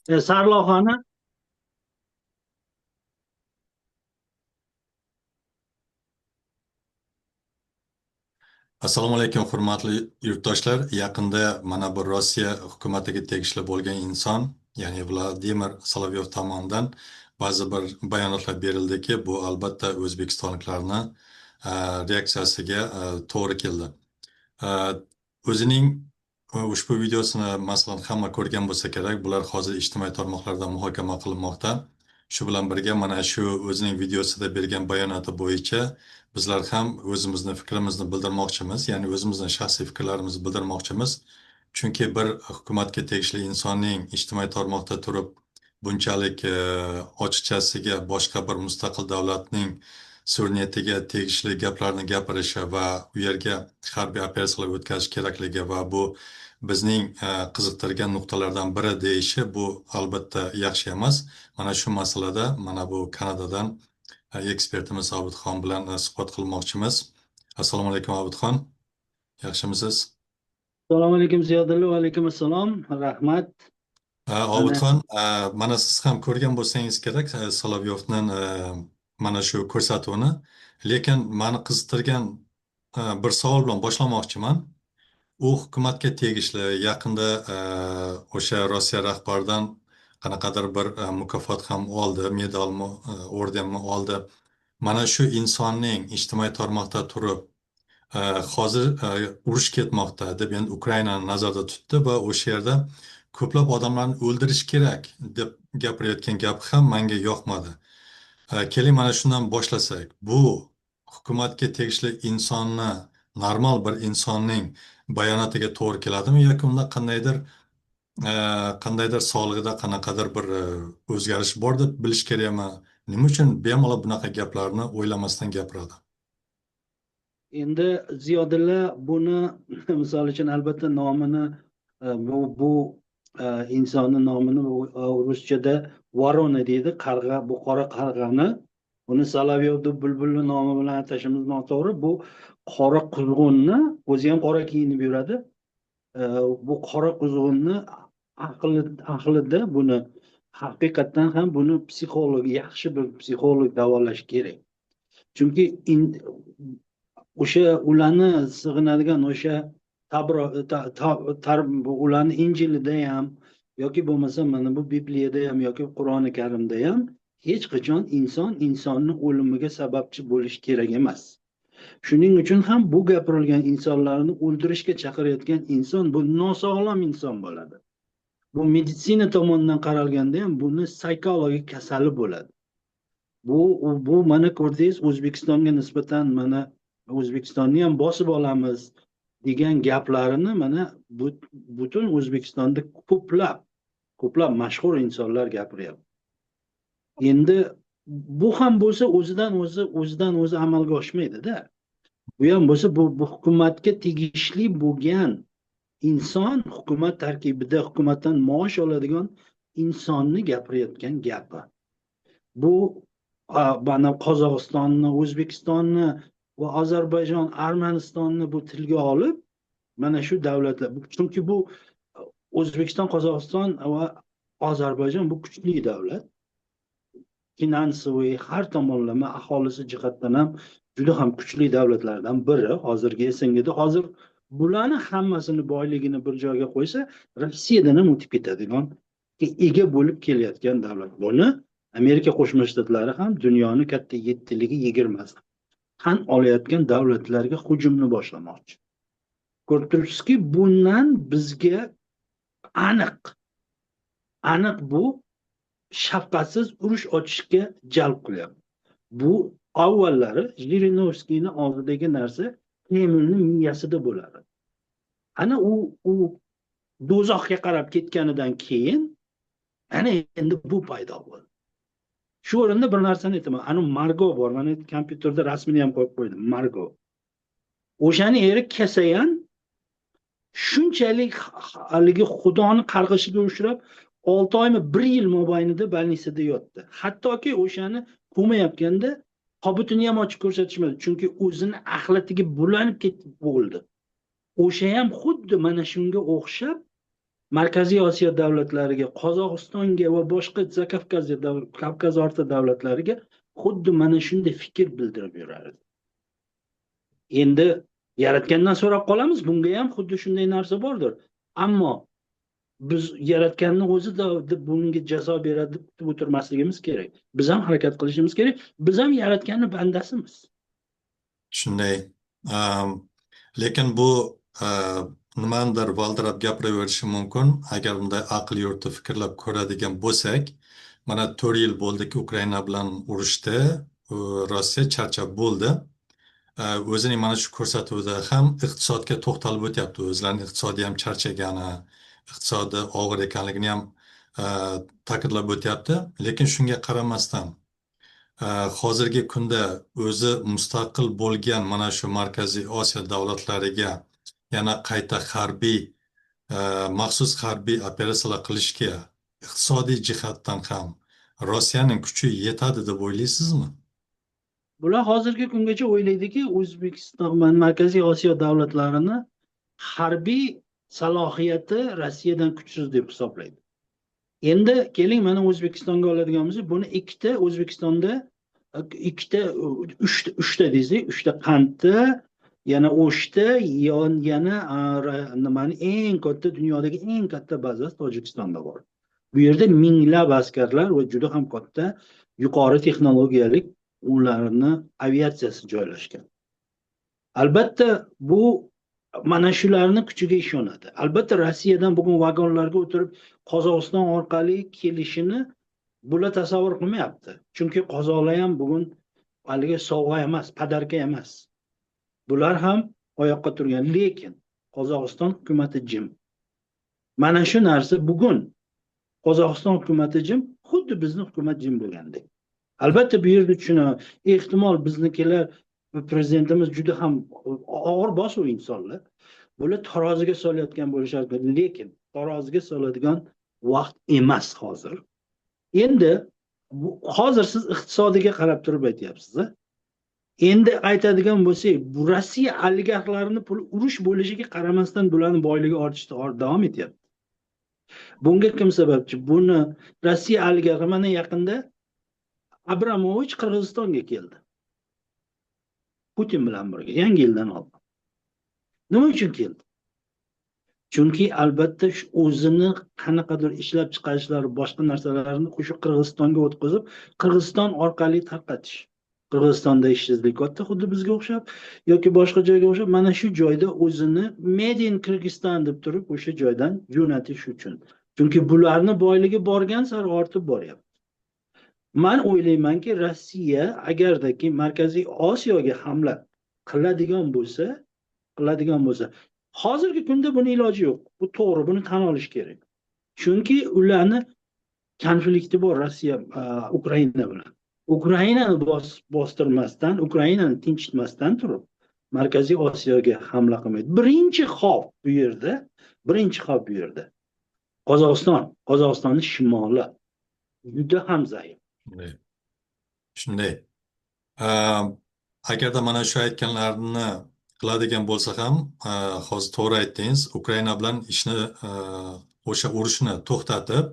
Sarlavhani Assalomu alaykum, hurmatli yurtdoshlar. Yaqinda mana bu Rossiya hukumatiga tegishli bo'lgan inson, ya'ni Vladimir Solovyov tomonidan ba'zi bir bayonotlar berildiki, bu albatta o'zbekistonliklarni reaksiyasiga to'g'ri keldi. O'zining ushbu videosini masalan hamma ko'rgan bo'lsa kerak. Bular hozir ijtimoiy tarmoqlarda muhokama qilinmoqda. Shu bilan birga mana shu o'zining videosida bergan bayonoti bo'yicha bizlar ham o'zimizni fikrimizni bildirmoqchimiz, ya'ni o'zimizni shaxsiy fikrlarimizni bildirmoqchimiz. Chunki bir hukumatga tegishli insonning ijtimoiy tarmoqda turib bunchalik ochiqchasiga boshqa bir mustaqil davlatning suverenitetiga tegishli gaplarni gapirishi va u yerga harbiy operatsiyalar o'tkazish kerakligi va bu bizning qiziqtirgan nuqtalardan biri deyishi bu albatta yaxshi emas. Mana shu masalada mana bu Kanadadan ekspertimiz Obidxon bilan suhbat qilmoqchimiz. Assalomu alaykum, Obidxon. Yaxshimisiz? Assalomu alaykum, Ziyodulla, va alaykum assalom. Rahmat. Obidxon, mana siz ham ko'rgan bo'lsangiz kerak Solovyovning mana shu ko'rsatuvini. Lekin mani qiziqtirgan bir savol bilan boshlamoqchiman. U hukumatga tegishli yaqinda o'sha Rossiya rahbaridan qanaqadir bir mukofot ham oldi, medalmi, ordenmi oldi. Mana shu insonning ijtimoiy tarmoqda turib, hozir urush ketmoqda deb endi Ukrainani nazarda tutdi va o'sha yerda ko'plab odamlarni o'ldirish kerak deb gapirayotgan gapi ham menga yoqmadi. Keling, mana shundan boshlasak. Bu hukumatga tegishli insonni, normal bir insonning bayonotiga to'g'ri keladimi yoki unda qandaydir sog'lig'ida qanaqadir bir o'zgarish bor deb bilish kerakmi? Nima uchun bemalol bunaqa gaplarni o'ylamasdan gapiradi? Endi Ziyodulla, buni misol uchun albatta nomini bu insonni nomini ruschada Vorona deydi, qarg'a, bu qora qarg'ani. Buni Solovyov deb bulbulni nomi bilan atashimiz noto'g'ri. Bu qora quzg'unni, o'zi ham qora kiyinib yuradi. Bu qora quzg'unni aqlida buni haqiqatdan ham buni psixolog, yaxshi bir psixolog davolash kerak. Chunki o'sha ularni sig'inadigan o'sha ularni Injilida ham yoki bo'lmasa mana bu Bibliyada ham yoki Qur'oni Karimda ham hech qachon inson insonni o'limiga sababchi bo'lishi kerak emas. Shuning uchun ham bu gapirilgan insonlarni o'ldirishga chaqirayotgan inson bu nosog'lom inson bo'ladi. Bu meditsina tomonidan qaralganda ham buni psixologik kasali bo'ladi. Bu mana ko'rdingiz, O'zbekistonga nisbatan mana O'zbekistonni ham bosib olamiz degan gaplarini mana butun O'zbekistonda ko'plab mashhur insonlar gapiryapti. Endi bu ham bo'lsa o'zidan o'zi amalga oshmaydi-da. Bu ham bo'lsa bu hukumatga tegishli bo'lgan inson, hukumat tarkibida hukumatdan maosh oladigan insonni gapirayotgan gapi. Bu mana Qozog'istonni, O'zbekistonni va Ozarbayjon, Armanistonni bu tilga olib, mana shu davlatlar, chunki bu O'zbekiston, Qozog'iston va Ozarbayjon bu kuchli davlat. Finansiy har tomonlama aholisi jihatdan ham juda ham kuchli davlatlardan biri hozirgi SNGda. Hozir bularni hammasini boyligini bir joyga qo'ysa, Rossiyadan ham o'tib ketadigan ega bo'lib kelayotgan davlat. Buni Amerika Qo'shma Shtatlari ham dunyoni katta yettiligi 20 tan olayotgan davlatlarga hujumni boshlamoqchi. Ko'rib turibsizki, bundan bizga aniq bu shafqatsiz urush ochishga jalb qilyapti. Bu avvallari Jirinovskiyni oldidagi narsa Kremlning miyasida bo'ladi. Ana u do'zaxga qarab ketganidan keyin ana endi bu paydo bo'ldi. Shu o'rinda bir narsani aytaman. Ana Margo bor. Mana kompyuterda rasmini ham qo'yib qo'ydim. Margo. O'shani eri Kesayan shunchalik haligi Xudoni qarg'ishiga uchrab 6 oymi 1 yil mobaynida больницада yotdi. Hattoki o'shani ko'mayotganda tobutini ham ochib ko'rsatishmadi, chunki o'zini axlatiga bulanib ketib bo'ldi. O'sha ham xuddi mana shunga o'xshab Markaziy Osiyo davlatlariga, Qozog'istonga va boshqa Zakavkazya, Kavkaz orti davlatlariga xuddi mana shunday fikr bildirib yurar edi. Endi yaratgandan so'rab qolamiz, bunga ham xuddi shunday narsa bordir. Ammo biz yaratganni o'zi bunga jazo beradi deb kutib o'tirmasligimiz kerak. Biz ham harakat qilishimiz kerak. Biz ham yaratganni bandasimiz. Shunday. Lekin bu nimanidir valdirab gapiraverishi mumkin. Agar bunday aql yuritib fikrlab ko'radigan bo'lsak, mana 4 yil bo'ldiki Ukraina bilan urushda, Rossiya charchab bo'ldi. O'zining mana shu ko'rsatuvida ham iqtisodga to'xtalib o'tyapti. O'zlarining iqtisodi ham charchagani, iqtisodi og'ir ekanligini ham ta'kidlab o'tyapti. Lekin shunga qaramasdan hozirgi kunda o'zi mustaqil bo'lgan mana shu Markaziy Osiyo davlatlariga yana qayta harbiy, maxsus harbiy operatsiyalar qilishga iqtisodiy jihatdan ham Rossiyaning kuchi yetadi deb o'ylaysizmi? Bular hozirgi kungacha o'ylaydiki, O'zbekiston, Markaziy Osiyo davlatlarini harbiy salohiyati Rossiyadan kuchsiz deb hisoblaydi. Endi keling, mana O'zbekistonga oladigan bo'lsak, buni ikkita O'zbekistonda ikkita, uchta desak, uchta Qandda, yana O'shda, yana nimani eng katta, dunyodagi eng katta bazasi Tojikistonda bor. Bu yerda minglab askarlar va juda ham katta yuqori texnologiyalik ularni aviatsiyasi joylashgan. Albatta, bu mana shularni kuchiga ishonadi. Albatta, Rossiyadan bugun vagonlarga o'tirib Qozog'iston orqali kelishini bular tasavvur qilmayapti. Chunki qozoqlar ham bugun haligi sovg'a emas, подарка emas. Bular ham oyoqqa turgan, lekin Qozog'iston hukumati jim. Mana shu narsa, bugun Qozog'iston hukumati jim, xuddi bizni hukumat jim bo'lgandek. Albatta, bu yerda tushunaman, ehtimol biznikilar, prezidentimiz juda ham og'ir bosiq insonlar. Bular taroziga solayotgan bo'lishadi, lekin taroziga soladigan vaqt emas hozir. Endi hozir siz iqtisodiga qarab turib aytyapsiz. Endi aytadigan bo'lsak, bu Rossiya oligarxlarini puli urush bo'lishiga qaramasdan bularni boyligi ortishda davom etyapti. Bunga kim sababchi? Buni Rossiya oligarxi, mana yaqinda Abramovich Qirg'izistonga keldi. Putin bilan birga yangi yildan oldin. Nima uchun keldi? Chunki albatta shu o'zini qanaqadir ishlab chiqarishlari, boshqa narsalarini o'sha Qirg'izistonga o'tkazib, Qirg'iziston orqali tarqatish. Qirg'izistonda ishsizlik katta, xuddi bizga o'xshab yoki boshqa joyga o'xshab, mana shu joyda o'zini "Made in Kyrgyzstan" deb turib o'sha joydan jo'natish uchun. Chunki bularni boyligi borgan sari ortib boryapti. Man o'ylaymanki, Rossiya agardaki Markaziy Osiyoga hamla qiladigan bo'lsa, hozirgi kunda buni iloji yo'q. Bu to'g'ri, buni tan olish kerak. Chunki ularni konflikti bor Rossiya Ukraina bilan. Ukrainani bostirmasdan, Ukrainani tinchitmasdan turib Markaziy Osiyoga hamla qilmaydi. Birinchi xavf bu yerda, birinchi xavf bu yerda Qozog'iston, Qozog'istonning shimoli juda ham zaif. Shunday. Shunday. Agarda mana shu aytganlarini qiladigan bo'lsa ham, hozir to'g'ri aytdingiz, Ukraina bilan ishni, o'sha urushni to'xtatib,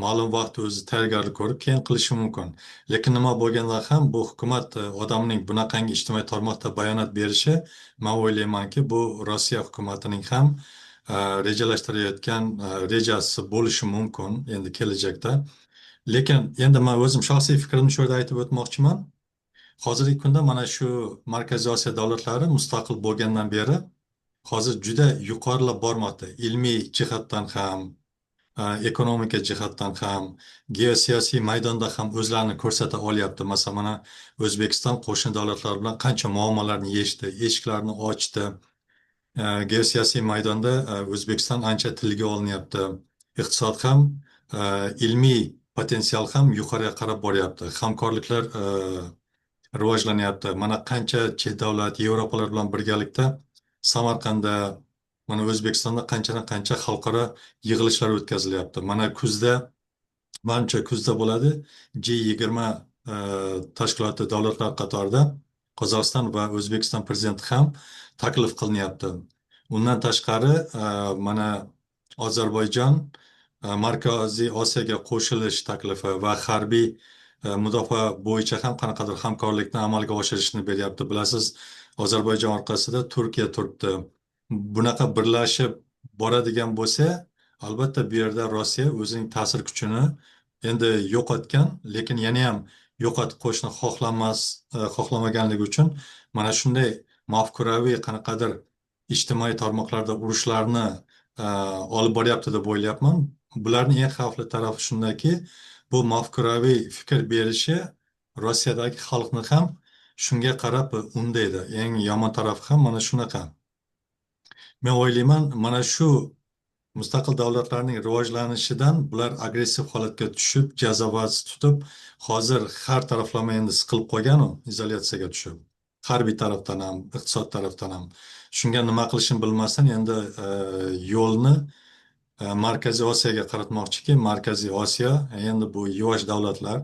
ma'lum vaqt o'zi tayyorgarlik ko'rib, keyin qilishi mumkin. Lekin nima bo'lganda ham bu hukumat odamning bunaqangi ijtimoiy tarmoqda bayonot berishi, man o'ylaymanki, bu Rossiya hukumatining ham rejalashtirayotgan rejasi bo'lishi mumkin endi kelajakda. Lekin endi man o'zim shaxsiy fikrimni shu yerda aytib o'tmoqchiman. Hozirgi kunda mana shu Markaziy Osiyo davlatlari mustaqil bo'lgandan beri hozir juda yuqorilab bormoqda. Ilmiy jihatdan ham, ekonomika jihatdan ham, geosiyosiy maydonda ham o'zlarini ko'rsata olyapti. Masalan, mana O'zbekiston qo'shni davlatlar bilan qancha muammolarni yechdi, eshiklarni ochdi. Geosiyosiy maydonda O'zbekiston ancha tilga olinyapti. Iqtisod ham, ilmiy potensial ham yuqoriga qarab boryapti. Hamkorliklar rivojlanyapti. Mana qancha chet davlat, Yevropalar bilan birgalikda Samarqandda, mana O'zbekistonda qanchadan qancha xalqaro yig'ilishlar o'tkazilyapti. Mana kuzda, manimcha kuzda bo'ladi, G20 tashkiloti davlatlar qatorida Qozog'iston va O'zbekiston prezidenti ham taklif qilinyapti. Undan tashqari, mana Ozarbayjon Markaziy Osiyoga qo'shilish taklifi va harbiy mudofaa bo'yicha ham qanaqadir hamkorlikni amalga oshirishni beryapti. Bilasiz, Ozarbayjon orqasida Turkiya turibdi. Bunaqa birlashib boradigan bo'lsa, albatta bu yerda Rossiya o'zining ta'sir kuchini endi yo'qotgan, lekin yana ham yo'qotib qo'yishni xohlamaganligi uchun mana shunday mafkuraviy qanaqadir ijtimoiy tarmoqlarda urushlarni olib boryapti deb o'ylayapman. Bularning eng xavfli tarafi shundaki, bu mafkuraviy fikr berishi Rossiyadagi xalqni ham shunga qarab undaydi. Eng yomon tarafi ham mana shunaqa. Men o'ylayman, mana shu mustaqil davlatlarning rivojlanishidan bular agressiv holatga tushib, jazavasi tutib, hozir har taraflama endi siqilib qolgan u, izolyatsiyaga tushib. Harbiy tarafdan ham, iqtisod tarafdan ham. Shunga nima qilishini bilmasdan endi yo'lni Markaziy Osiyoga qaratmoqchiki, Markaziy Osiyo endi bu yuvosh davlatlar,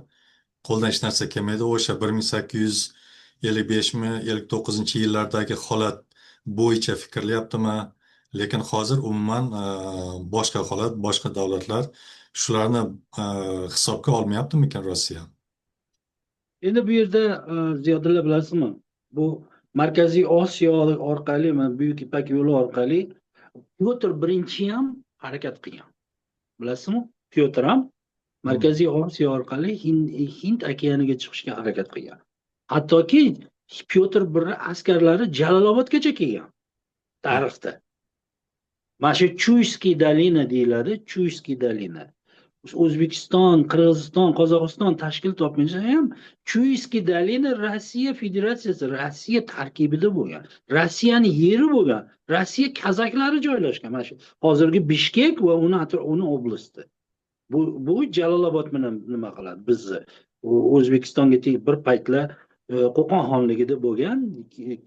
qo'ldan hech narsa kelmaydi. O'sha 1855mi, 59-yillardagi holat bo'yicha fikrlayaptimi? Lekin hozir umuman boshqa holat, boshqa davlatlar, shularni hisobga olmayaptimikan Rossiya? Endi bu yerda Ziyodulla, bilasizmi, bu Markaziy Osiyo orqali, mana Buyuk Ipak yo'li orqali Pyotr Birinchi ham harakat qilgan. Bilasizmi? Pyotr ham Markaziy Osiyo orqali Hind okeaniga chiqishga harakat qilgan. Hattoki Pyotr I askarlari Jalolobodgacha kelgan tarixda. Mana shu Chuyskiy долина deyiladi, Chuyskiy долина. O'zbekiston, Qirg'iziston, Qozog'iston tashkil topguncha ham Chuyskiy долина Rossiya Federatsiyasi, Rossiya tarkibida bo'lgan. Rossiyani yeri bo'lgan. Rossiya kazaklari joylashgan. Mana shu hozirgi Bishkek va uni oblasti. Bu Jalolobod bilan nima qiladi bizni? O'zbekistonga tegib bir paytlar Qo'qon xonligida bo'lgan,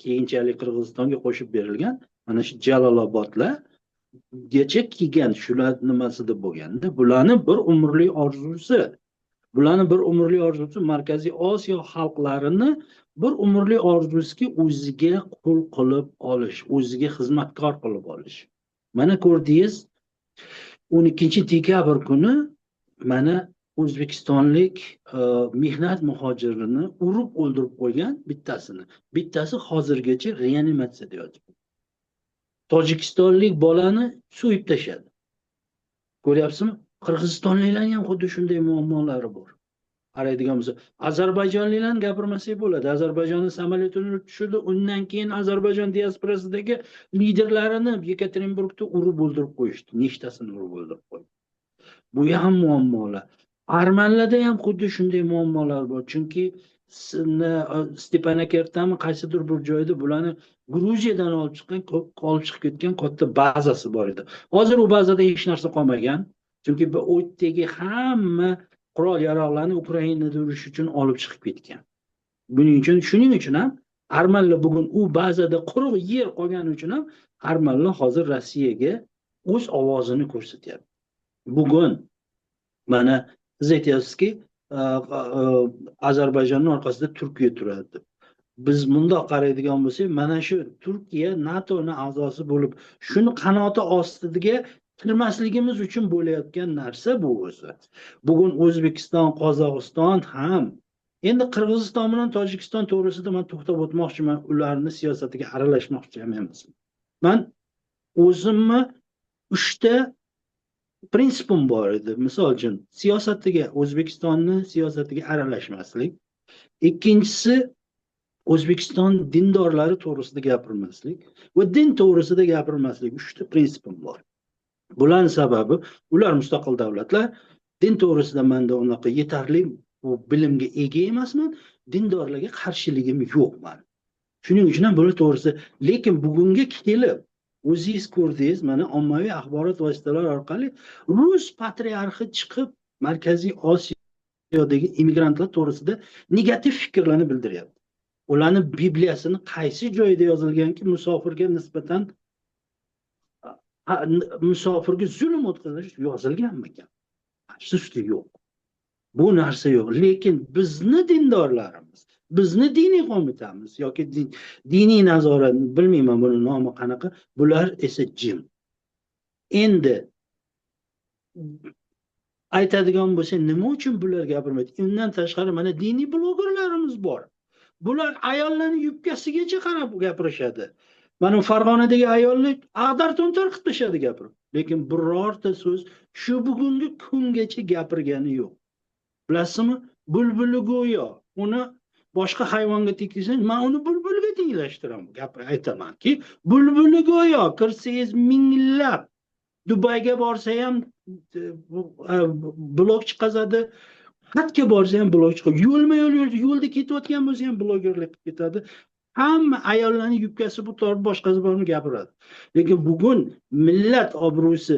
keyinchalik Qirg'izistonga qo'shib berilgan mana shu Jalolobodlar gacha kelgan, shular nimasida bo'lganda, bularni bir umrli orzusi, bularni bir umrli orzusi, Markaziy Osiyo xalqlarini bir umrli orzusiki o'ziga qul qilib olish, o'ziga xizmatkor qilib olish. Mana ko'rdingiz, 12 dekabr kuni mana o'zbekistonlik mehnat muhojirini urib o'ldirib qo'ygan bittasini. Bittasi hozirgacha reanimatsiyada yotibdi. Tojikistonlik bolani so'yib tashladi. Ko'ryapsizmi? Qirg'izistonliklarning ham xuddi shunday muammolari bor. Qaraydigan bo'lsa, ozarbayjonliklarni gapirmasak bo'ladi. Ozarbayjonni samolyotini tushirdi, undan keyin Ozarbayjon diasporasidagi liderlarini Yekaterinburgda urib o'ldirib qo'yishdi. Nechtasini urib o'ldirib qo'ydi. Bu ham muammolar. Armanlarda ham xuddi shunday muammolar bor. Chunki Stepanakertdami qaysidir bir joyda bularni Gruziyadan olib chiqib ketgan katta bazasi bor edi. Hozir u bazada hech narsa qolmagan. Chunki bu u yerdagi hamma qurol yarog'larni Ukrainada urush uchun olib chiqib ketgan. Buning uchun, shuning uchun ham armanlar bugun u bazada quruq yer qolgani uchun ham armanlar hozir Rossiyaga o'z ovozini ko'rsatyapti. Bugun mana siz aytyapsizki, Ozarbayjonni orqasida Turkiya turadi deb. Biz mundoq qaraydigan bo'lsak, mana shu Turkiya NATOni a'zosi bo'lib, shuni qanoti ostiga kirmasligimiz uchun bo'layotgan narsa bu o'zi. Bugun O'zbekiston, Qozog'iston ham, endi Qirg'iziston bilan Tojikiston to'g'risida man to'xtab o'tmoqchiman, ularni siyosatiga aralashmoqchi ham emasman. Man o'zimni uchta prinsipim bor edi. Misol uchun, siyosatiga, O'zbekistonni siyosatiga aralashmaslik. Ikkinchisi, O'zbekiston dindorlari to'g'risida gapirmaslik va din to'g'risida gapirmaslik. Uchta prinsipim bor. Bularning sababi, ular mustaqil davlatlar, din to'g'risida menda unaqa yetarli bilimga ega emasman, dindorlarga qarshiligim yo'q mani. Shuning uchun ham bular to'g'risida, lekin bugunga kelib o'zingiz ko'rdingiz, mana ommaviy axborot vositalari orqali rus patriarxi chiqib Markaziy Osiyodagi immigrantlar to'g'risida negativ fikrlarni bildiryapti. Ularni Bibliyasini qaysi joyida yozilganki, musofirga nisbatan musofirga zulm o'tkazish yozilganmikan? Afsuski yo'q. Bu narsa yo'q. Lekin bizni dindorlarimiz, bizni diniy qo'mitamiz yoki diniy nazorat, bilmayman buni nomi qanaqa, bular esa jim. Endi Aytadigan bo'lsa, nima uchun bular gapirmaydi? Undan tashqari mana diniy blogerlarimiz bor. Bular ayollarning yubkasigacha qarab gapirishadi. Mana Farg'onadagi ayolni ag'dar to'ntar qilib tashladi gapirib. Lekin birorta so'z shu bugungi kungacha gapirgani yo'q. Bilasizmi? Bulbuli go'yo uni boshqa hayvonga tekkizsangiz, men uni bulbulga tenglashtiraman. Gap aytamanki, bulbuli go'yo kirsangiz minglab Dubayga borsa ham blog chiqazadi, xatga borsa ham blog chiqadi. Yo'lma-yo'l yo'lda ketayotgan bo'lsa ham blogerlik qilib ketadi. Hamma ayollarning yubkasi bu tortib boshqasi bormi gapiradi. Lekin bugun millat obro'si,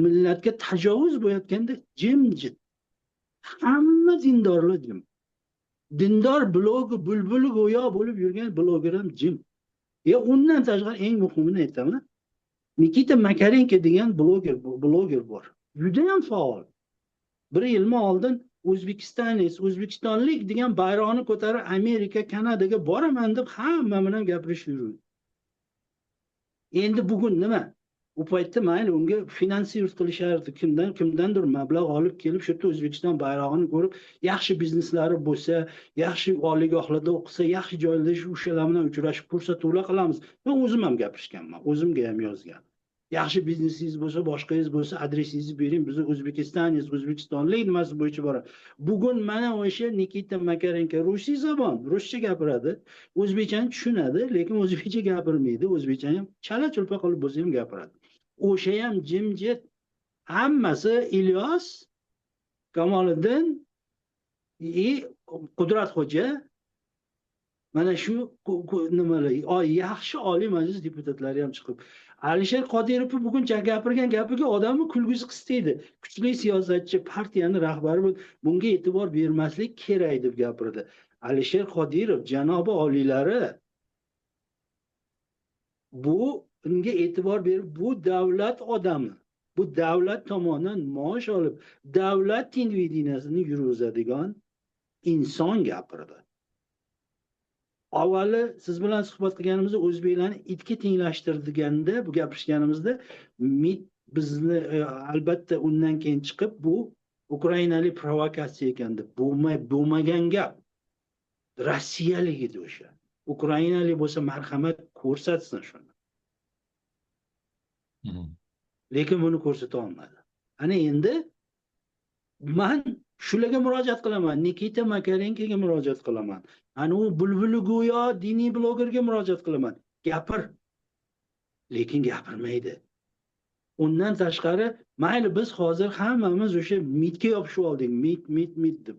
millatga tajovuz bo'layotganda jimjit. Hamma dindorlar jim. Dindor blogi bulbuli go'yo bo'lib yurgan bloger ham jim. Undan tashqari eng muhimini aytaman. Nikita Makarenko degan bloger bor. Juda ham faol. Bir yilmi oldin O'zbekistonlik degan bayroqni ko'tarib Amerika, Kanadaga boraman deb hamma bilan gapirishib yurdi. Endi bugun nima? U paytda mayli unga finansir qilishardi, kimdandir mablag' olib kelib shu yerda O'zbekiston bayrog'ini ko'rib, yaxshi bizneslari bo'lsa, yaxshi oliygohlarda o'qisa, yaxshi joylarda o'shalar bilan uchrashib ko'rsatuvlar qilamiz. Men o'zim ham gapirishganman, o'zimga ham yozgan. Yaxshi biznesingiz bo'lsa, boshqangiz bo'lsa, adresingizni bering, biz O'zbekistoningiz, o'zbekistonlik nimasi bo'yicha boradi. Bugun mana o'sha Nikita Makarenko rusiy zabon, ruscha gapiradi, o'zbekchani tushunadi, lekin o'zbekcha gapirmaydi, o'zbekchani ham chala-chulpa qilib bo'lsa ham gapiradi. O'sha ham jimjit. Hammasi Ilyos, Kamoliddin Qudrat Xo'ja mana shu nimalar, yaxshi Oliy Majlis deputatlari ham chiqib, Alisher Qodirov bugun gapirgan gapiga odamni kulgusi qistaydi. Kuchli siyosatchi, partiyani rahbari bunga e'tibor bermaslik kerak deb gapirdi. Alisher Qodirov janobi oliylari bu unga e'tibor berib, bu davlat odami, bu davlat tomonidan maosh olib, davlat televideniyasini yurg'izadigan inson gapirdi. Avvali siz bilan suhbat qilganimizda o'zbeklarni itga tenglashtirganda, bu gapirishganimizda MIT bizni albatta undan keyin chiqib bu ukrainalik provokatsiya ekan deb bo'lmagan gap. Rossiyalik edi o'sha. Ukrainalik bo'lsa marhamat ko'rsatsin shuni. Lekin buni ko'rsata olmadi. Ana endi man shularga murojaat qilaman, Nikita Makarenkoga murojaat qilaman. Ana u bulbuli go'yo diniy blogerga murojaat qilaman. Gapir. Lekin gapirmaydi. Undan tashqari, mayli biz hozir hammamiz o'sha MITga yopishib oldik, MIT, MIT, MIT deb.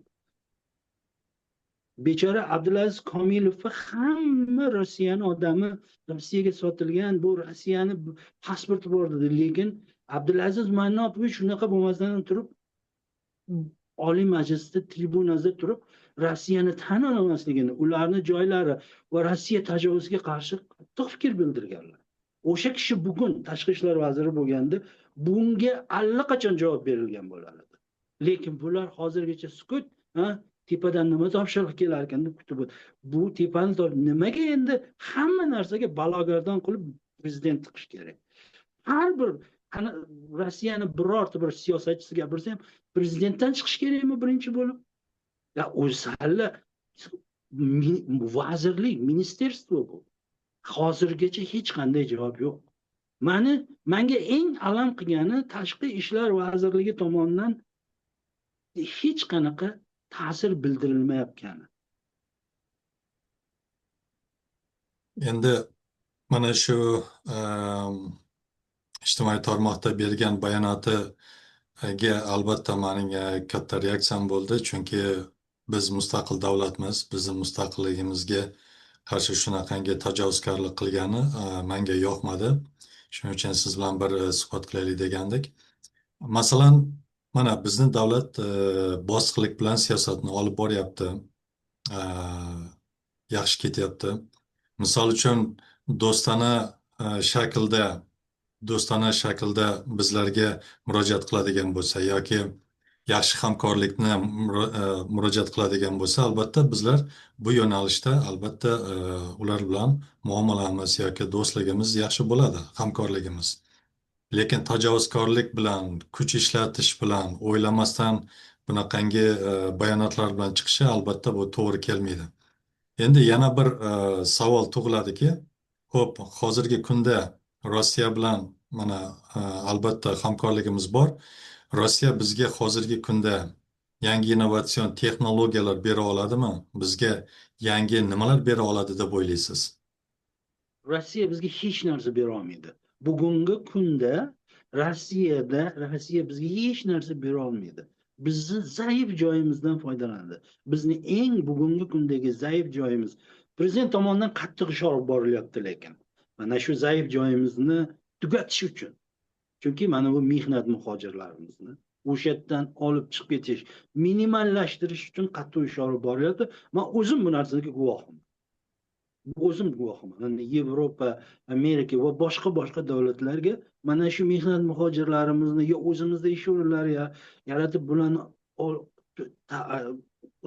Bechora Abdulaziz Komilovni hamma Rossiyani odami, Rossiyaga sotilgan, bu Rossiyani pasporti bor dedi. Lekin Abdulaziz Mannopovich shunaqa bo'lmasdan turib Oliy Majlisda tribunada turib Rossiyani tan olmasligini, ularni joylari va Rossiya tajovuziga qarshi qattiq fikr bildirganlar. O'sha kishi bugun tashqi ishlar vaziri bo'lganda bunga allaqachon javob berilgan bo'lar edi. Lekin bular hozirgacha sukut, ha, tepadan nima topshiriq kelar ekan deb kutib o'tirdi. Bu tepani nimaga endi hamma narsaga balogardon qilib prezident tiqish kerak? Har bir Rossiyani birorta bir siyosatchisi gapirsa ham prezidentdan chiqish kerakmi birinchi bo'lib? Ya o'zi vazirlik, ministerstvo bu. Hozirgacha hech qanday javob yo'q. Menga eng alam qilgani Tashqi ishlar vazirligi tomonidan hech qanaqa ta'sir bildirilmayotgani. Endi mana shu ijtimoiy tarmoqda bergan bayonotiga albatta mening katta reaksiyam bo'ldi, chunki biz mustaqil davlatmiz, bizni mustaqilligimizga qarshi shunaqangi tajovuzkorlik qilgani menga yoqmadi. Shuning uchun siz bilan bir suhbat qilaylik degandik. Masalan, mana bizni davlat bosqilik bilan siyosatni olib boryapti, yaxshi ketyapti. Misol uchun do'stona shaklda bizlarga murojaat qiladigan bo'lsa yoki yaxshi hamkorlikni murojaat qiladigan bo'lsa, albatta bizlar bu yo'nalishda albatta ular bilan muomalamiz yoki do'stligimiz yaxshi bo'ladi, hamkorligimiz. Lekin tajovuzkorlik bilan, kuch ishlatish bilan, o'ylamasdan bunaqangi bayonotlar bilan chiqishi, albatta, bu to'g'ri kelmaydi. Endi yana bir savol tug'iladiki, ho'p, hozirgi kunda Rossiya bilan mana albatta hamkorligimiz bor. Rossiya bizga hozirgi kunda yangi innovatsion texnologiyalar bera oladimi? Bizga yangi nimalar bera oladi deb o'ylaysiz? Rossiya bizga hech narsa bera olmaydi. Bugungi kunda Rossiya bizga hech narsa bera olmaydi. Bizni zaif joyimizdan foydalanadi. Bizni eng bugungi kundagi zaif joyimiz, prezident tomonidan qattiq ish olib borilyapti, lekin mana shu zaif joyimizni tugatish uchun, chunki mana bu mehnat muhojirlarimizni o'sha yerdan olib chiqib ketish, minimallashtirish uchun qattiq ish olib borilyapti. Man o'zim bu narsaga guvohim, o'zim guvohiman. Mana Yevropa, Amerika va boshqa boshqa davlatlarga mana shu mehnat muhojirlarimizni yo o'zimizda ish o'rinlari yaratib, bularni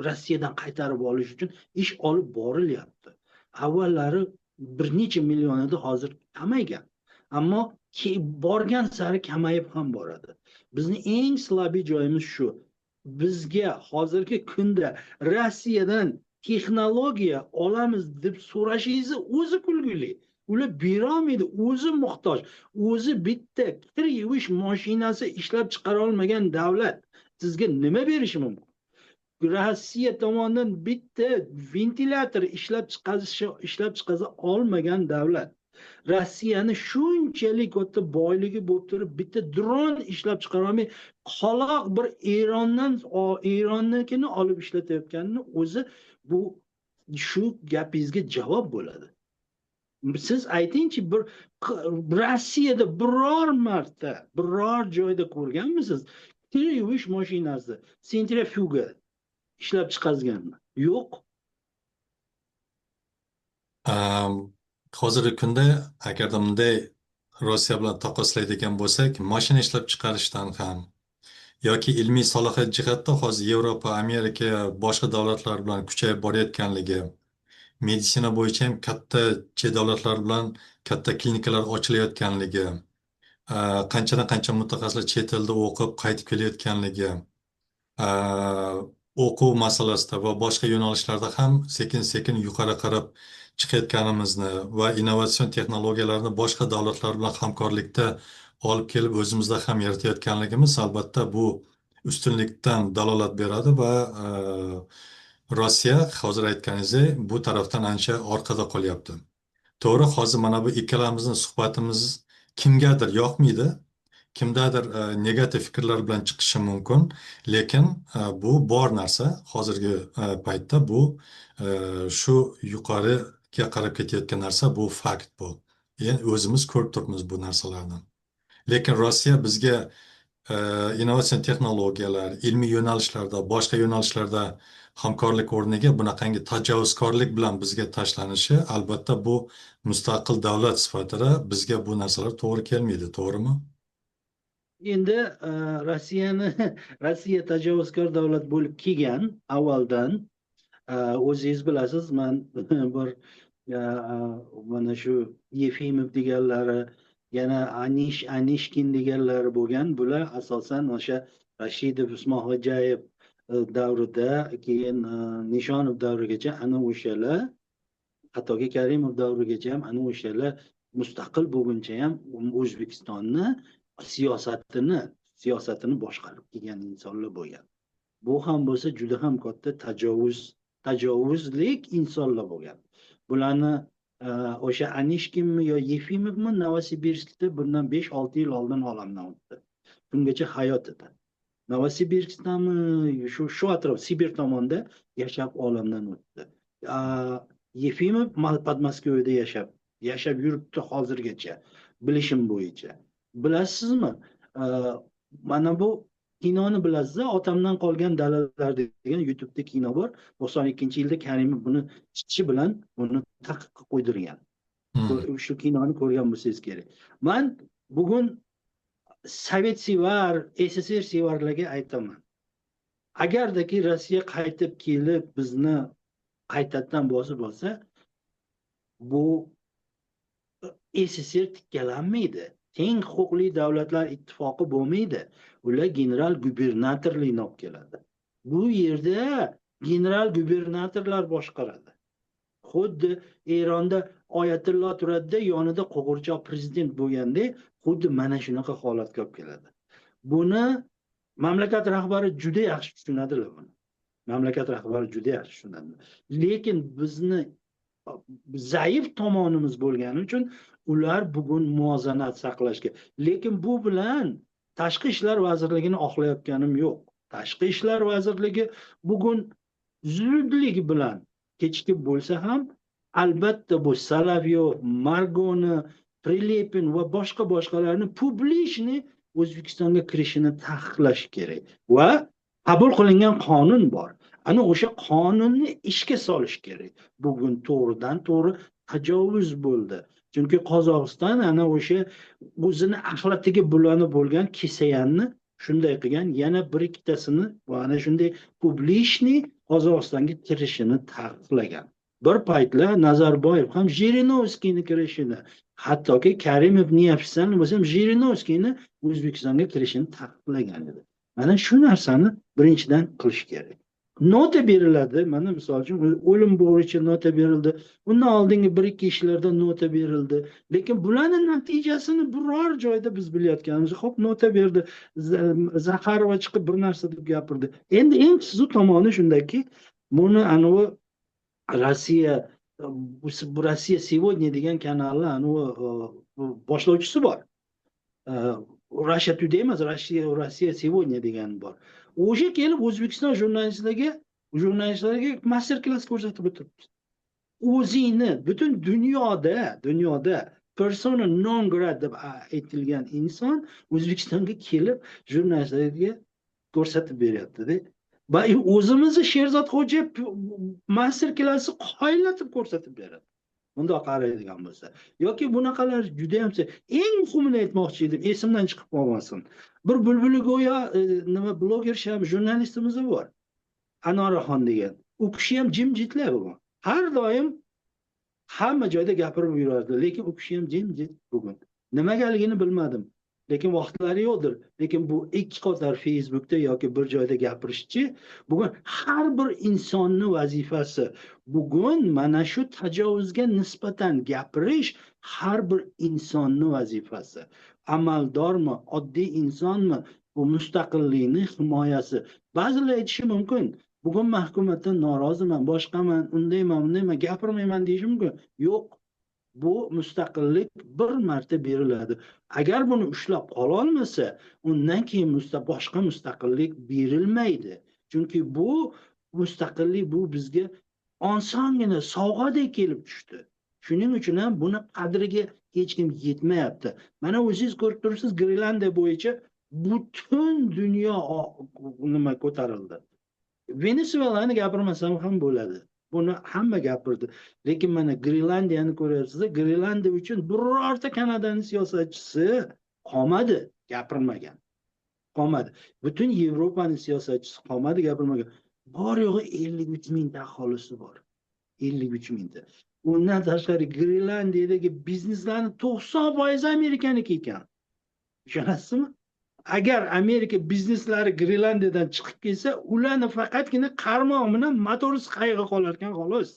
Rossiyadan qaytarib olish uchun ish olib borilyapti. Avvallari bir necha million edi, hozir kamaygan, ammo borgan sari kamayib ham boradi. Bizni eng слабый joyimiz shu. Bizga hozirgi kunda Rossiyadan texnologiya olamiz deb so'rashingizni o'zi kulgili. Ular berolmaydi, o'zi muhtoj, o'zi bitta kir yuvish mashinasi ishlab chiqara olmagan davlat sizga nima berishi mumkin? Rossiya tomonidan bitta ventilyator ishlab chiqaza olmagan davlat, Rossiyani shunchalik katta boyligi bo'lib turib, bitta dron ishlab chiqara olmay, qoloq bir Erondan, Eronnikini olib ishlatayotganini o'zi, bu shu gapingizga javob bo'ladi. Siz aytingchi, bir Rossiyada biror marta biror joyda ko'rganmisiz kir yuvish mashinasi, sentrifuga ishlab chiqazganmi? Yo'q. Hozirgi kunda agarda bunday Rossiya bilan taqqoslaydigan bo'lsak, mashina ishlab chiqarishdan ham yoki ilmiy salohiyat jihatda hozir Yevropa, Amerika, boshqa davlatlar bilan kuchayib borayotganligi, meditsina bo'yicha ham katta chet davlatlar bilan katta klinikalar ochilayotganligi, qanchadan qancha mutaxassislar chet elda o'qib qaytib kelayotganligi, o'quv masalasida va boshqa yo'nalishlarda ham sekin sekin yuqori qarab chiqayotganimizni va innovatsion texnologiyalarni boshqa davlatlar bilan hamkorlikda olib kelib o'zimizda ham yaratayotganligimiz, albatta, bu ustunlikdan dalolat beradi va Rossiya, hozir aytganingizdek, bu tarafdan ancha orqada qolyapti. To'g'ri, hozir mana bu ikkalamizni suhbatimiz kimgadir yoqmaydi, kimdadir negativ fikrlar bilan chiqishi mumkin, lekin bu bor narsa. Hozirgi paytda bu shu yuqoriga qarab ketayotgan narsa, bu fakt bu. Endi o'zimiz ko'rib turibmiz bu narsalarni. Lekin Rossiya bizga innovatsion texnologiyalar, ilmiy yo'nalishlarda, boshqa yo'nalishlarda hamkorlik o'rniga bunaqangi tajovuzkorlik bilan bizga tashlanishi, albatta, bu mustaqil davlat sifatida bizga bu narsalar to'g'ri kelmaydi, to'g'rimi? Endi Rossiya tajovuzkor davlat bo'lib kelgan avvaldan. O'zingiz bilasiz, man bir mana shu Yefimov deganlari, yana Anishkin deganlari bo'lgan. Bular asosan o'sha Rashidov, Usmonxo'jayev davrida, keyin Nishonov davrigacha ana o'shalar, hattoki Karimov davrigacha ham ana o'shalar mustaqil bo'lguncha ham O'zbekistonni siyosatini boshqarib kelgan insonlar bo'lgan. Bu ham bo'lsa juda ham katta tajovuzlik insonlar bo'lgan. Bularni o'sha Anishkinmi yo Yefimovmi Novosibirskda bundan 5-6 yil oldin olamdan o'tdi. Shungacha hayot edi. Novosibirskdami, shu atrof, Sibir tomonda yashab olamdan o'tdi. Yefimov Podmoskvada yashab yuribdi hozirgacha, bilishim bo'yicha. Bilasizmi, mana bu kinoni bilasiz, "Otamdan qolgan dalalar" degan YouTube'da kino bor. 92-yilda Karimov buni chiqishi bilan buni taqiqqa qo'ydirgan. Shu kinoni ko'rgan bo'lsangiz kerak. Man bugun sovet sevar, SSSR sevarlarga aytaman: agardaki Rossiya qaytib kelib bizni qaytadan bosib olsa, bu SSSR tikkalanmaydi. Teng huquqli davlatlar ittifoqi bo'lmaydi. Ular general gubernatorlikni olib keladi. Bu yerda general gubernatorlar boshqaradi. Xuddi Eronda oyatullo turadida, yonida qo'g'irchoq prezident bo'lgandek, xuddi mana shunaqa holatga olib keladi. Buni mamlakat rahbari juda yaxshi tushunadilar buni. Mamlakat rahbari juda yaxshi tushunadi. Lekin bizni zaif tomonimiz bo'lgani uchun ular bugun muvozanat saqlashga. Lekin bu bilan Tashqi ishlar vazirligini oqlayotganim yo'q. Tashqi ishlar vazirligi bugun zudlik bilan kechikib bo'lsa ham, albatta bu Solovyov, Margoni, Prilepin va boshqa boshqalarni публичный O'zbekistonga kirishini taqiqlash kerak va qabul qilingan qonun bor. Ana o'sha qonunni ishga solish kerak. Bugun to'g'ridan to'g'ri tajovuz bo'ldi. Chunki Qozog'iston ana o'sha o'zini axlatiga bulanib bo'lgan Kesayanni shunday qilgan, yana bir ikkitasini va ana shunday публичный Qozog'istonga kirishini taqiqlagan. Bir paytlar Nazarboyev ham Jirinovskiyni kirishini, hattoki Karimov неофициально bo'lsa ham Jirinovskiyni O'zbekistonga kirishini taqiqlagan edi. Mana shu narsani birinchidan qilish kerak. Nota beriladi. Mana misol uchun o'lim bo'yicha nota berildi. Undan oldingi bir ikki ishlarda nota berildi. Lekin bularning natijasini biror joyda biz bilayotganimiz yo'q. Xo'p, nota berdi. Zaxarova chiqib bir narsa deb gapirdi. Endi eng qiziq tomoni shundaki, buni anavi Rossiya, bu Rossiya сегодня degan kanalni anavi boshlovchisi bor. Russia Today emas, Rossiya сегодня degan bor. O'sha kelib O'zbekiston jurnalistlarga master klass ko'rsatib o'tiribdi. O'zingni butun dunyoda persona non grata deb aytilgan inson O'zbekistonga kelib jurnalistlarga ko'rsatib beryapti-da. Va o'zimizni Sherzod Xo'jayev master klassi qoyillatib ko'rsatib beradi. Bundoq qaraydigan bo'lsa. Yoki bunaqalar juda ham, eng muhimini aytmoqchi edim, esimdan chiqib qolmasin. Bir bulbuli go'yo nima bloger ham jurnalistimiz bor. Anoraxon degan. U kishi ham jimjitlar bugun. Har doim hamma joyda gapirib yurardi, lekin u kishi ham jimjit bugun. Nimagaligini bilmadim. Lekin vaqtlari yo'qdir. Lekin bu ikki qator Facebookda yoki bir joyda gapirishchi bugun har bir insonni vazifasi. Bugun mana shu tajovuzga nisbatan gapirish har bir insonni vazifasi. Amaldormi, oddiy insonmi, bu mustaqillikni himoyasi. Ba'zilar aytishi mumkin, bugun man hukumatdan noroziman, boshqaman, undayman, bundayman, gapirmayman deyishi mumkin. Yo'q. Bu mustaqillik bir marta beriladi. Agar buni ushlab qola olmasa, undan keyin boshqa mustaqillik berilmaydi. Chunki bu mustaqillik bu bizga osongina sovg'adek kelib tushdi. Shuning uchun ham buni qadriga hech kim yetmayapti. Mana o'zingiz ko'rib turibsiz, Grenlandiya bo'yicha butun dunyo nima ko'tarildi. Venesuelani gapirmasam ham bo'ladi. Buni hamma gapirdi. Lekin mana Grenlandiyani ko'ryapsiz, Grenlandiya uchun birorta Kanadani siyosatchisi qolmadi, gapirmagan. Qolmadi. Butun Yevropani siyosatchisi qolmadi, gapirmagan. Bor yo'g'i 53 mingta aholisi bor. 53 mingta. Undan tashqari Grenlandiyadagi bizneslarning 90% Amerikaniki ekan. Ishonasizmi? Agar Amerika bizneslari Grenlandiyadan chiqib kelsa, ularni faqatgina qarmoq bilan motorsiz qayig'i qolar ekan xolos.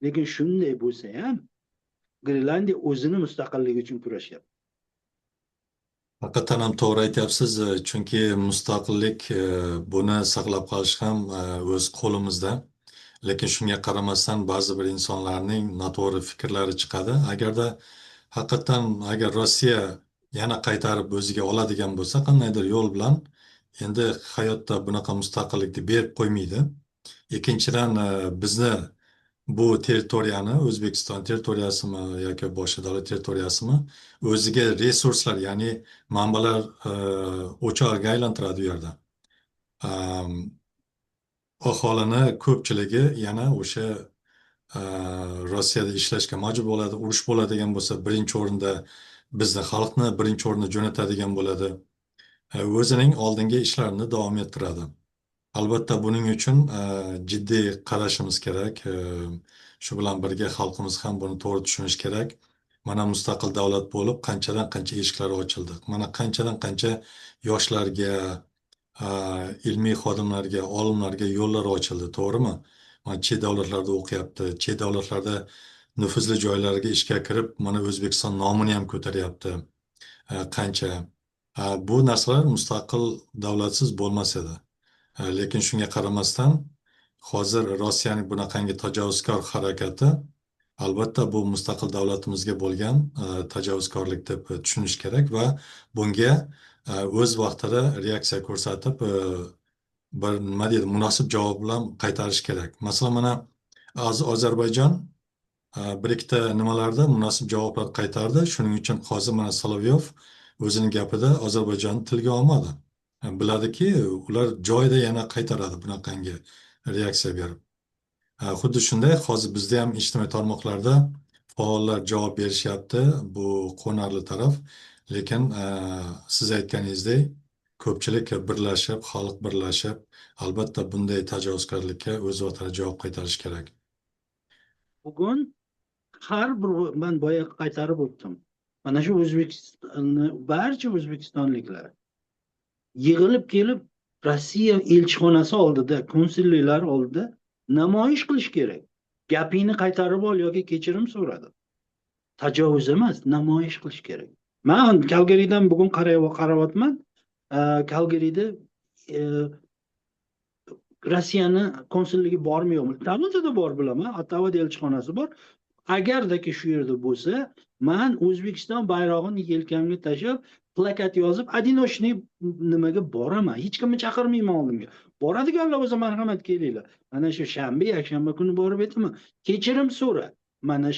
Lekin shunday bo'lsa ham Grenlandiya o'zini mustaqilligi uchun kurashyapti. Haqiqatan ham to'g'ri aytyapsiz, chunki mustaqillik, buni saqlab qolish ham o'z qo'limizda. Lekin shunga qaramasdan ba'zi bir insonlarning noto'g'ri fikrlari chiqadi. Agarda haqiqatan agar Rossiya yana qaytarib o'ziga oladigan bo'lsa, qandaydir yo'l bilan endi hayotda bunaqa mustaqillikni berib qo'ymaydi. Ikkinchidan, bizni bu territoriyani, O'zbekiston territoriyasimi yoki boshqa davlat territoriyasimi, o'ziga resurslar, ya'ni manbalar o'chog'iga aylantiradi u yerda. Aholini ko'pchiligi yana o'sha Rossiyada ishlashga majbur bo'ladi. Urush bo'ladigan bo'lsa, birinchi o'rinda bizni xalqni birinchi o'rinda jo'natadigan bo'ladi. O'zining oldingi ishlarini davom ettiradi. Albatta buning uchun jiddiy qarashimiz kerak. Shu bilan birga xalqimiz ham buni to'g'ri tushunishi kerak. Mana mustaqil davlat bo'lib, qanchadan qancha eshiklar ochildi. Mana qanchadan qancha yoshlarga, ilmiy xodimlarga, olimlarga yo'llar ochildi, to'g'rimi? Mana chet davlatlarda o'qiyapti, chet davlatlarda nufuzli joylarga ishga kirib, mana O'zbekiston nomini ham ko'taryapti. Qancha bu narsalar mustaqil davlatsiz bo'lmas edi. Lekin shunga qaramasdan hozir Rossiyaning bunaqangi tajovuzkor harakati, albatta, bu mustaqil davlatimizga bo'lgan tajovuzkorlik deb tushunish kerak va bunga o'z vaqtida reaksiya ko'rsatib, bir nima deydi, munosib javob bilan qaytarish kerak. Masalan, mana Ozarbayjon bir ikkita nimalarda munosib javoblar qaytardi. Shuning uchun hozir mana Solovyov o'zini gapida Ozarbayjonni tilga olmadi. Biladiki, ular joyida yana qaytaradi bunaqangi reaksiya berib. Xuddi shunday hozir bizda ham ijtimoiy tarmoqlarda faollar javob berishyapti. Bu quvonarli taraf. Lekin siz aytganingizdek, ko'pchilik birlashib, xalq birlashib, albatta bunday tajovuzkorlikka o'z vaqtida javob qaytarish kerak. Bugun har bir, man boya qaytarib o'tdim. Mana shu O'zbekistonni, barcha o'zbekistonliklar yig'ilib kelib Rossiya elchixonasi oldida, konsulliklar oldida namoyish qilish kerak. Gapingni qaytarib ol yoki kechirim so'radi. Tajovuz emas, namoyish qilish kerak. Man Kalgaridan bugun qarayapman. Kalgarida Rossiyani konsulligi bormi, yo'qmi? Torontoda bor, bilaman, Ottavada elchixonasi bor. Agardaki shu yerda bo'lsa, man O'zbekiston bayrog'ini yelkamga tashlab, plakat yozib, одиночный nimaga boraman. Hech kimni chaqirmayman oldimga. Boradiganlar bo'lsa, marhamat, kelinglar. Mana shu shanba, yakshanba kuni borib aytaman. Kechirim so'ra. Mana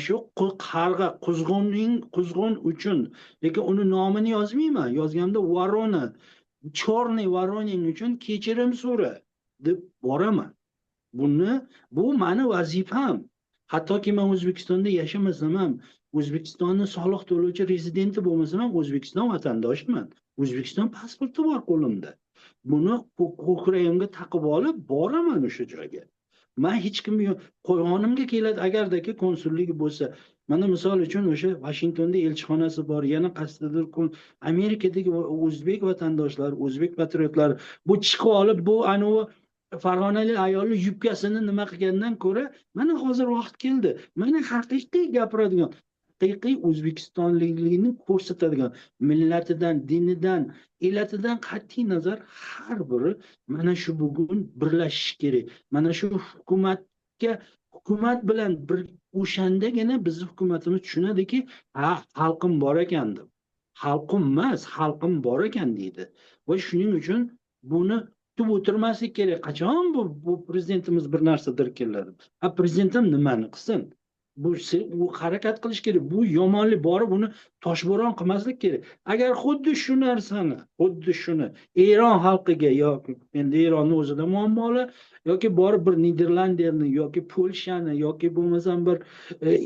shu qarg'a, quzg'unning, quzg'un uchun, lekin uni nomini yozmayman. Yozganda ворона, черный воронин uchun kechirim so'ra deb boraman. Buni, bu mani vazifam. Hattoki man O'zbekistonda yashamasam ham, O'zbekistonni soliq to'lovchi rezidenti bo'lmasam ham, O'zbekiston vatandoshiman. O'zbekiston pasporti bor qo'limda. Buni ko'kragimga taqib olib boraman o'sha joyga. Man hech kimni qo'yg'onimga keladi, agardaki konsulligi bo'lsa. Mana misol uchun o'sha Vashingtonda elchixonasi bor, yana qaysidir Amerikadagi o'zbek vatandoshlari, o'zbek patriotlari bu chiqib olib, bu anavi farg'onalik ayolni yubkasini nima qilgandan ko'ra, mana hozir vaqt keldi. Mana haqiqiy gapiradigan, haqiqiy o'zbekistonlikligini ko'rsatadigan, millatidan, dinidan, elatidan qat'iy nazar har biri mana shu bugun birlashish kerak. Mana shu hukumatga, hukumat bilan bir, o'shandagina bizni hukumatimiz tushunadiki, ha, xalqim bor ekan deb. Xalqim emas, xalqim bor ekan deydi. Va shuning uchun buni kutib o'tirmaslik kerak. Qachon bu prezidentimiz bir narsa dirkilladi? Ha, prezidentim nimani qilsin? Bu u harakat qilish kerak. Bu yomonlik borib uni toshbo'ron qilmaslik kerak. Agar xuddi shu narsani, xuddi shuni Eron xalqiga yoki endi Eronni o'zida muammolar, yoki borib bir Niderlandiyani yoki Polshani yoki bo'lmasam bir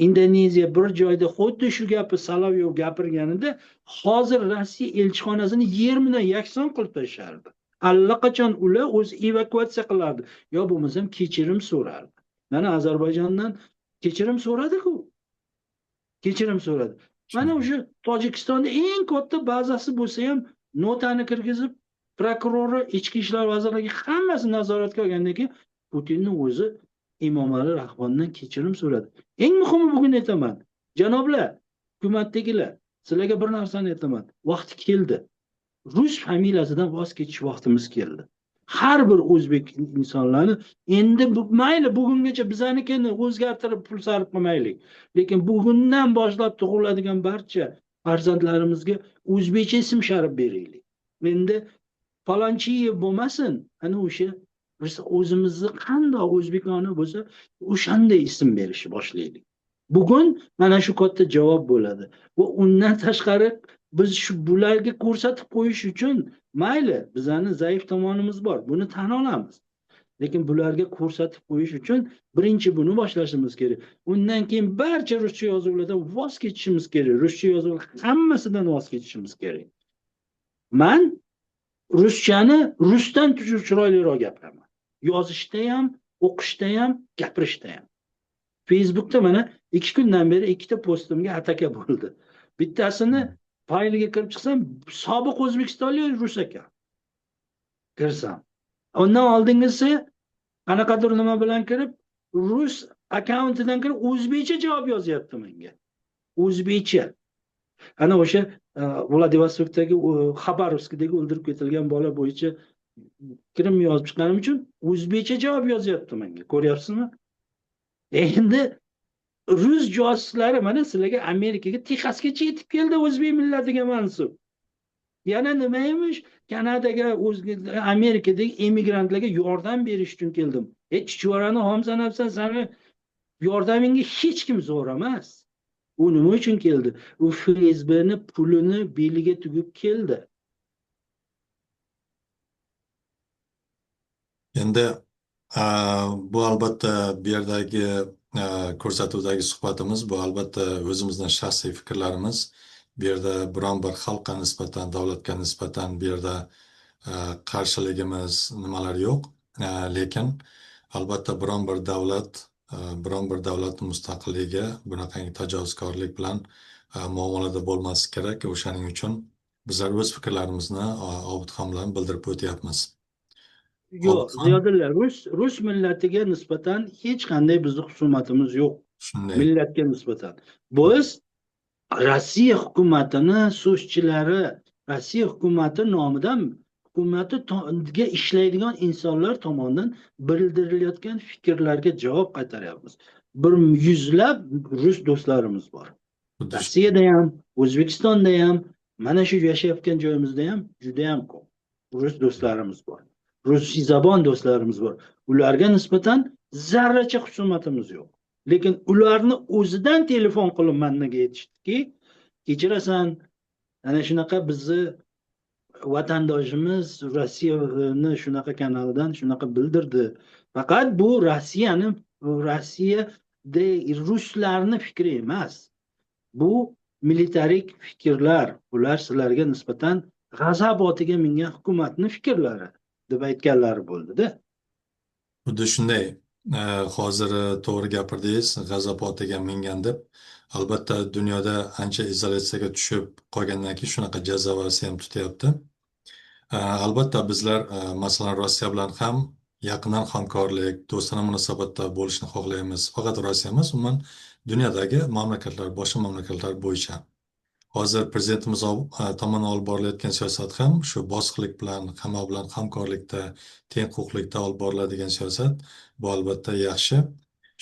Indoneziya bir joyda xuddi shu gapni Solovyov gapirganida, hozir Rossiya elchixonasini yer bilan yakson qilib tashlardi. Allaqachon ular o'zi evakuatsiya qilardi yo bo'lmasam kechirim so'rardi. Mana Ozarbayjondan kechirim so'radi-ku. Kechirim so'radi. Mana o'sha Tojikistonda eng katta bazasi bo'lsa ham, notani kirgizib, prokurori, ichki ishlar vazirligi hammasi nazoratga olgandan keyin Putinni o'zi Emomali Rahmondan kechirim so'radi. Eng muhimi, bugun aytaman, janoblar, hukumatdagilar, sizlarga bir narsani aytaman. Vaqti keldi. Rus familiyasidan voz kechish vaqtimiz keldi. Har bir o'zbek insonlarni endi mayli, bugungacha bizanikini o'zgartirib pul sarf qilmaylik. Lekin bugundan boshlab tug'iladigan barcha farzandlarimizga o'zbekcha ism sharif beraylik. Endi Falonchiyev bo'lmasin, ana o'sha biz o'zimizni qandoq o'zbekona bo'lsa, o'shanday ism berishni boshlaylik. Bugun mana shu katta javob bo'ladi. Va undan tashqari biz shu bularga ko'rsatib qo'yish uchun, mayli, bizani zaif tomonimiz bor, buni tan olamiz. Lekin bularga ko'rsatib qo'yish uchun birinchi buni boshlashimiz kerak. Undan keyin barcha ruscha yozuvlardan voz kechishimiz kerak. Ruscha yozuvlar hammasidan voz kechishimiz kerak. Man ruschani rusdan chiroyliroq gapiraman. Yozishda ham, o'qishda ham, gapirishda ham. Facebookda mana 2 kundan beri ikkita postimga ataka bo'ldi. Bittasini fayliga kirib chiqsam, sobiq o'zbekistonlik rus ekan. Kirsam. Undan oldingisi qanaqadir nima bilan kirib, rus akkauntidan kirib o'zbekcha javob yozyapti menga. O'zbekcha. Ana o'sha Vladivostokdagi, Xabarovskdagi o'ldirib ketilgan bola bo'yicha fikrim yozib chiqqanim uchun o'zbekcha javob yozyapti menga. Ko'ryapsizmi? Endi rus josuslari mana sizlarga Amerikaga, Texasgacha yetib keldi o'zbek millatiga mansub. Yana nima emish? Kanadaga, Amerikadagi emigrantlarga yordam berish uchun keldim. Hech chuchvarani xom sanabsan, sani yordamingga hech kim zo'r emas. U nima uchun keldi? U FSBni pulini beliga tugib keldi. Endi bu albatta bu yerdagi ko'rsatuvdagi suhbatimiz, bu albatta o'zimizning shaxsiy fikrlarimiz. Bu yerda biron bir xalqqa nisbatan, davlatga nisbatan bu yerda qarshiligimiz nimalar yo'q. Lekin albatta biron bir davlat, biron bir davlatning mustaqilligiga bunaqangi tajovuzkorlik bilan muomalada bo'lmasligi kerak. O'shaning uchun bizlar o'z fikrlarimizni Obidxon bilan bildirib o'tyapmiz. Yo'q, Ziyodulla, rus millatiga nisbatan hech qanday bizni husumatimiz yo'q. Shunday. Millatga nisbatan. Biz Rossiya hukumatini so'zchilari, Rossiya hukumati nomidan hukumatiga ishlaydigan insonlar tomonidan bildirilayotgan fikrlarga javob qaytaryapmiz. Bir yuzlab rus do'stlarimiz bor. Rossiyada ham, O'zbekistonda ham, mana shu yashayotgan joyimizda ham juda ham ko'p rus do'stlarimiz bor. Rusizabon do'stlarimiz bor. Ularga nisbatan zarracha husumatimiz yo'q. Lekin ularni o'zidan telefon qilib menga aytishdiki, kechirasan, ana shunaqa bizni vatandoshimiz Rossiyani shunaqa kanalidan shunaqa bildirdi. Faqat bu Rossiyani, Rossiyada ruslarni fikri emas. Bu militarik fikrlar. Ular sizlarga nisbatan g'azab otiga mingan hukumatni fikrlari deb aytganlari bo'ldi-da. Xuddi shunday. Hozir to'g'ri gapirdingiz, g'azab otiga mingan deb. Albatta dunyoda ancha izolyatsiyaga tushib qolgandan keyin shunaqa jazavasi ham tutyapti. Albatta bizlar masalan Rossiya bilan ham yaqindan hamkorlik, do'stona munosabatda bo'lishni xohlaymiz. Faqat Rossiya emas, umuman dunyodagi mamlakatlar, boshqa mamlakatlar bo'yicha. Hozir prezidentimiz tomonidan olib borilayotgan siyosat ham shu bosiqlik bilan, hamma bilan hamkorlikda, teng huquqlikda olib boriladigan siyosat. Bu albatta yaxshi.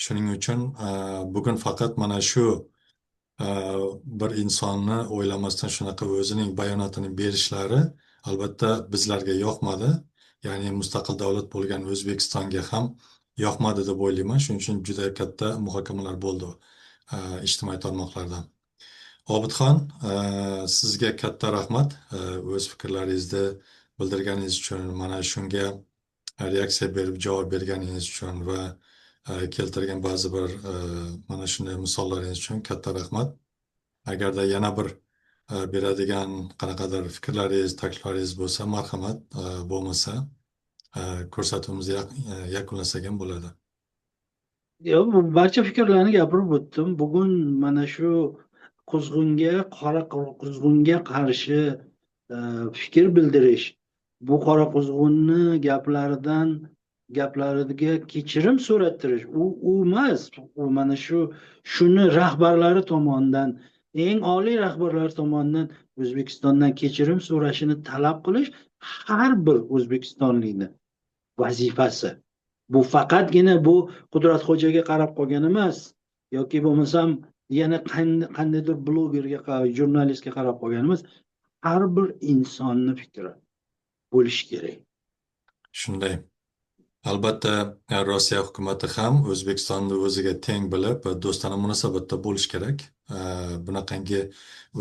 Shuning uchun bugun faqat mana shu bir insonni o'ylamasdan shunaqa o'zining bayonotini berishlari albatta bizlarga yoqmadi. Ya'ni mustaqil davlat bo'lgan O'zbekistonga ham yoqmadi deb o'ylayman. Shuning uchun juda katta muhokamalar bo'ldi ijtimoiy tarmoqlarda. Obidxon, sizga katta rahmat. O'z fikrlaringizni bildirganingiz uchun, mana shunga reaksiya berib javob berganingiz uchun va keltirgan ba'zi bir mana shunday misollaringiz uchun katta rahmat. Agarda yana bir beradigan qanaqadir fikrlaringiz, takliflaringiz bo'lsa, marhamat, bo'lmasa ko'rsatuvimizni yakunlasak ham bo'ladi. Yo'q, barcha fikrlarni gapirib o'tdim. Bugun mana shu quzg'unga, qora quzg'unga qarshi fikr bildirish, bu qora quzg'unni gaplariga kechirim so'rattirish, u emas, u mana shuni rahbarlari tomonidan, eng oliy rahbarlar tomonidan O'zbekistondan kechirim so'rashini talab qilish har bir o'zbekistonlikni vazifasi. Bu faqatgina bu Qudratxo'jaga qarab qolgan emas, yoki bo'lmasam yana qandaydir blogerga, jurnalistga qarab qolgan emas, har bir insonni fikri bo'lishi kerak. Shunday. Albatta, Rossiya hukumati ham O'zbekistonni o'ziga teng bilib, do'stona munosabatda bo'lish kerak. Bunaqangi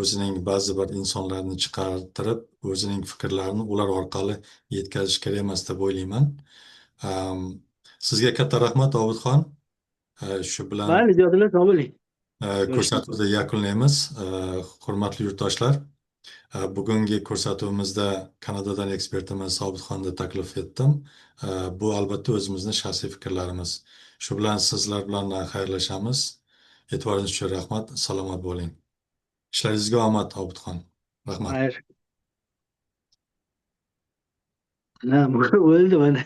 o'zining ba'zi bir insonlarni chiqartirib, o'zining fikrlarini ular orqali yetkazish kerak emas deb o'ylayman. Sizga katta rahmat, Obidxon. Shu bilan Mayli, Ziyodulla, sog' bo'ling. Ko'rsatuvni yakunlaymiz. Hurmatli yurtdoshlar, Bugungi ko'rsatuvimizda Kanadadan ekspertimiz Sobitxonni taklif ettim. Bu albatta o'zimizni shaxsiy fikrlarimiz. Shu bilan sizlar bilan xayrlashamiz. E'tiboringiz uchun rahmat. Salomat bo'ling. Ishlaringizga omad, Obidxon. Rahmat. Xayr. Bo'ldi mana.